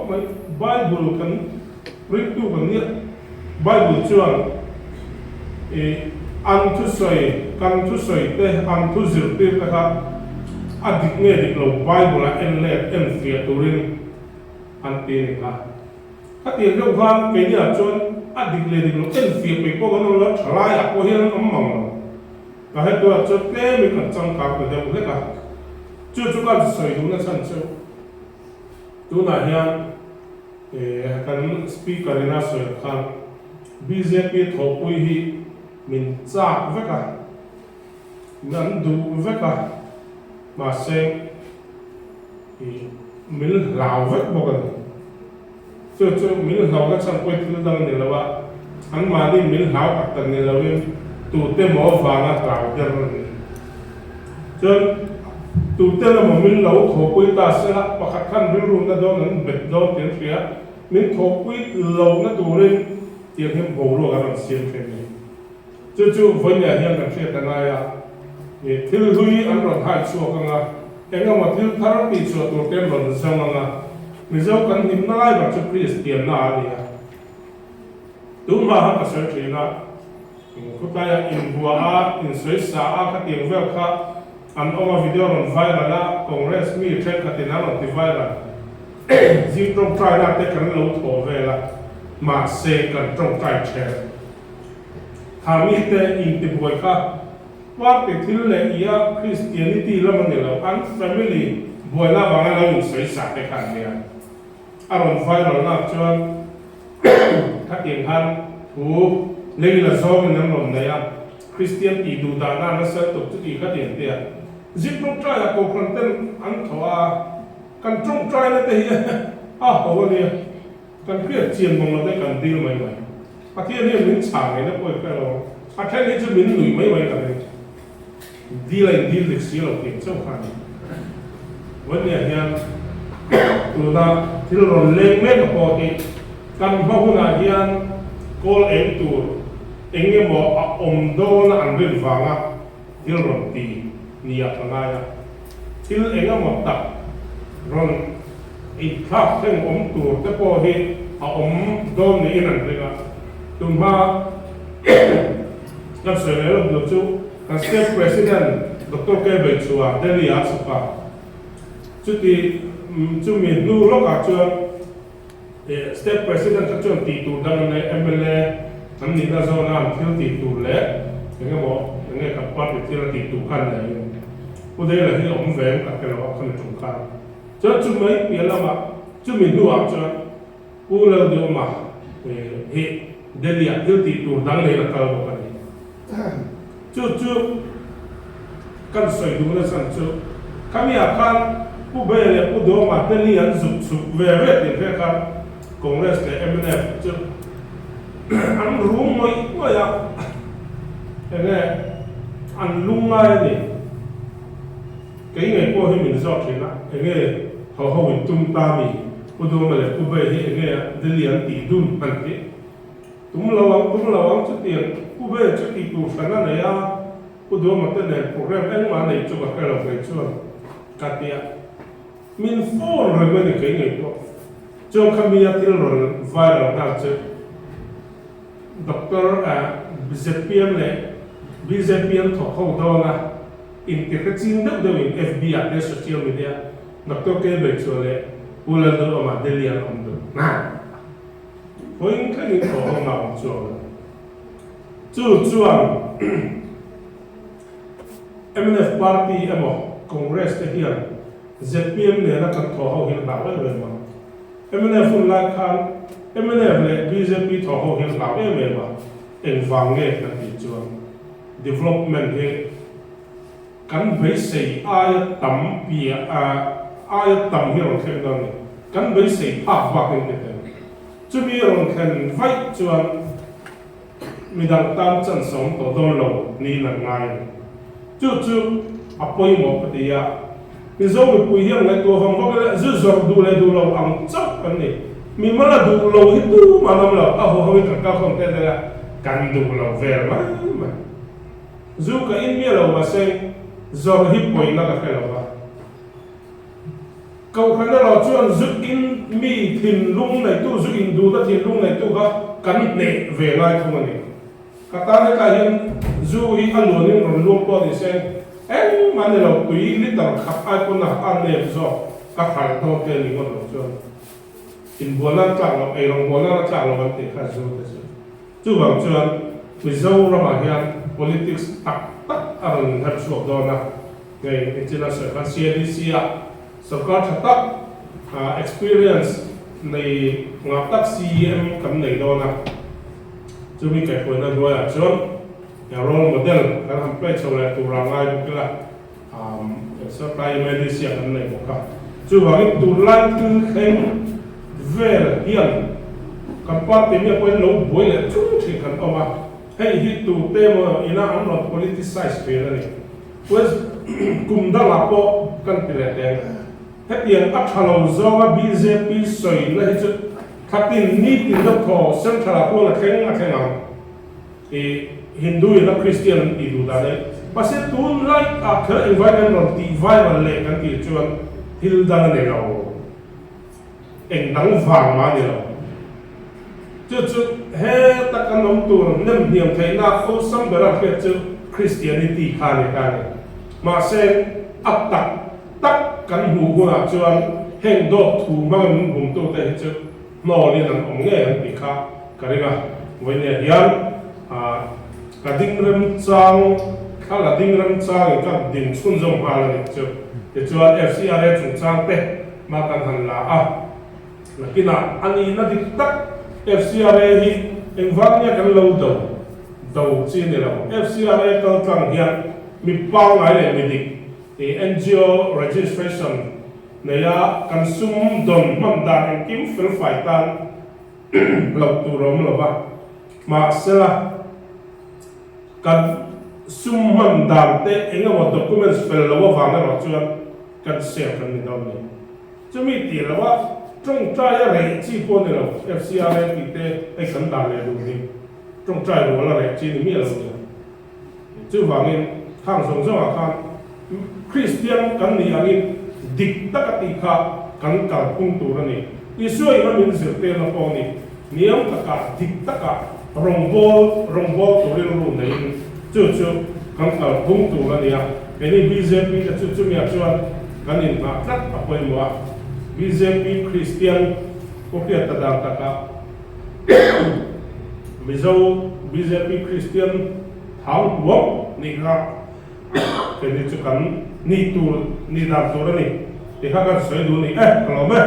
khawp mai. Bible kan ringtu kan nia, Bible chuan ih an thusawi, kan thusawi te, an thu zirtir te kha a dik nge dik lo Bible ah en let en fiah turin an ti a ni kha. Khatiang deuh khan keini ah chuan a dik leh dik lo en fiah peih pawh kan awm lo, thalai ah pawh hian an awm mang lo. Ka hetuah chuan tlemin kan changkang ta deuh hlek a, chu chu ka sawi duhna chhan chu tunah hian kan Speaker in a sawi ang khan bjp thawhpui hi min chak vek a, an duh vek a, mahse Ih, min hlau vek bawk a ni. Chu chu min hlauhna chhan pawi thil dang ni lo a, anmahni min hlau tak tak ni loin tute maw vanga hlau der a ni. Chuan tute emaw min lo thawhpui ta sela, pakhat khan rilruna dawn an bet dawn tih an hria, min thawhpui lohna turin tiang hian boruak an rawn siam thin a ni. Chu chu vawinia hian kan hriat a ngai a, thil hlui an rawn hai chhuak ang a, eng emaw thil thar tih chhuah tur te an rawn zawng ang a, Mizo kan hlimna lai ber chu Kristianna a ni a. Tunhma khan ka sawi thin a, khawtlaia inbua a, insawi sa a khatiang vel kha an awm a, video rawn viral a, Congress mi thenkhatin an rawn ti viral. Zing tawngtaina te kan lo thawh vel a, mahse kan tawngtai then. Kha mite intibuai kha party thil leh ia Christianity lam a ni lo, an family buaina avanga lo insawi sa te kha an nia. A rawn viral nak chuan khatiang khan thu lei la zawngin an rawn nei a, Christian tih duh dahna a nasa lutuk chuti khatiang te a zip tawngtai a kohhran ten an thawh a, kan tawngtaina te hi a ho a nia. Kan hriat chian bawng lo te kan dil mai mai. Pathian hian min chhah ngei na pawh i hre lo. A then hi chu min nuih mai mai ka ring. Dil a in dil dik si lo tih chauh kha a ni. Vawnia hian tuna thil rawn leng mek a pawh hi kan hma hunah hian kawl eng tur eng emaw a awm dawn a an rin vanga thil rawn ti nia ka ngai a. Thil eng emaw tak rawn inthlak thleng awm tur te pawh hi a awm dawn niin an ring a. Tunhma kan sawi leh lawk lo chu kan State President Doctor K. Beichhua Delhi ah a chhuk a, chuti chumi hnu lawkah chuan State President kha chuan tih tur dang an nei, mla an nihna zawna an thil tih tur leh eng emaw eng nge kan party thil a tih tur kha an nei. Pu Dela hi awm ve em ka hre lo a khami tum khan. Chuan chu mai piah lamah chumi hnuah chuan Pu Lalduhawma hi Delhi ah thil tih tur dang neiin a kal bawk a ni. Chu chu kan sawi duhna chhan chu khami ah khan Pu Bea leh Pu Duhawma Delhi an zuk chhuk ve ve tih hre khan Congress leh mnf chu an rum ngawih ngawih a, enge an lungngai a ni. Kei ngei pawh hi min zawk thin a, enge ho ho in tum ta mi, Pu Duhawma leh Pu Bea hi enge Delhi an tih dun an ti. Tum lo ang, tum lo ang chutiang Pu Bea chu tih tur hran a nei a, Pu Duhawma te nen program engmah a neih chu ka hre lo kei chuan ka ti a. Min phone reng a ni kei ngei pawh. Chuan kha mi a thil rawn viral nghal chu Doctor zpm leh bjp an thawk ho dawn a, intihre ching deuh deuh in FB ah te social media Doctor K Beichua leh Pu Lalduhawma Delhi an awm dun nghal. Vawiin thlengin thawh ho na awm chuang lo. Chu chuan mnf party emaw Congress te hian zpm nena kan thawh ho hi an hlau em em a. Mnf hun lai khan mnf leh bjp thawh ho hi an hlau em em a. Engvang nge kan tih chuan development hi kan beisei aia tam piah aia tam hi rawn thleng dawn a ni. Kan beisei phak bakin ti tel. Chumi rawn thlen vaih chuan midang tan chance a awm tawh dawn lo niin an ngai a ni. Chu chu a pawimawh ka ti a, Mizo mipui hian ngaihtuah vang vak ila zu zawrh duh leh duh lo ang chauh kan ni. Mimal a duh lo hi tumah an awm lo, a haw ho in kan kalkhawm te zel a, kan duh lo vel mai mai. Zu ka in miah lo mahse zawrh hi pawina ka hre lo va. Kohhran erawh chuan zu in mi thinlung neitu, zu in duhna thinlung neitu kha kan hneh ve ngai thung a ni. Ka tan hetlai hian zu hi a luanin rawn luang pawh ni se, engmah ni lo, tui liter khat ai pawn a a nep zawk ka hralh dawn te a ni ngawt lo chuan inbual nan tlak loh, eirawngbawl nan a tlak loh an tih kha zu te chu. Chuvang chuan Mizoramah hian politics tak tak a rawn inher chhuak dawn a, hei engtin a sawi khan CADC-ah sorkar tha tak, experience nei ngah tak CEM kan nei dawn a, chumi kaihhruaina hnuaiah chuan role model kan han play chho leh tur a ngai bawk ila. Sorkar MLDC-ah kan nei bawk a, chuvangin tunlai thil thleng vel hian kan party mi pawhin lo buai leh chung thin kan awm a, hei hi tute emaw ina an rawn politicize thin a ni. West kum dangah pawh kan ti leh teng. Hetiang a tha lo zawnga bjp sawina hi chu thlatin nitin deuh thaw Central-ah khuan a thleng a thleng ang. I Hindu in a Christian an tih duh dan e. Mahse tun lai ah kher engvai kan rawn tih viral leh kan tih chuan thil dang a nei lo. Eng dang vang mah a ni lo. Chu chu heta kan awm tur nem hniam theihna awlsam ber a hriat chu Christianity kha a ni ta a ni. Mahse a tak tak kan hmuh hunah chuan heng dawt thu hmanga min bumtute hi chu hnawlin an awm ngei ang tih kha ka ring a, vawinia hian ka ding remchang thla la ding remchangin ka din chhunzawm nghal a nih chu. Tichuan FCRA chungchang te hma kan han la a, nakinah a nihna dik tak FCRA hi engvang nge kan lo do do chi a ni lo. FCRA kaltlang hian mi pangngai leh mi dik NGO registration Neia kan sum dawn hman dan engkim felfai tan loh tur a awm lo va, mahsela kan sum hman dan te eng emaw documents fel lo avang erawh chuan kan share kan ni dawn a ni. Chumi tih loha tawngtai a reh chi pawh a ni lo, FCRA tih te hei kan dan leh duh hi tawngtai rual a reh chi ni miah lo nia. Chuvangin, khang zawng zawngah khan Kristian kan nih angin dik taka tih kha kan kalphung tur a ni. Isua in a min zirtirna pawh a ni. Hniam takah, dik takah rawngbâwl rawngbâwl tur rilru neiin chu chu kan kalphung tur a ni a. Keini bjp te chu chumiah chuan kan inngah tlat a pawimawh a. Bjp Kristian Pu Hriata dan takah Mizo bjp Kristian thau huam nih kha keini chu kan nih tur nih dan tur a ni tih kha kan sawi duh a ni e, ka lawm e.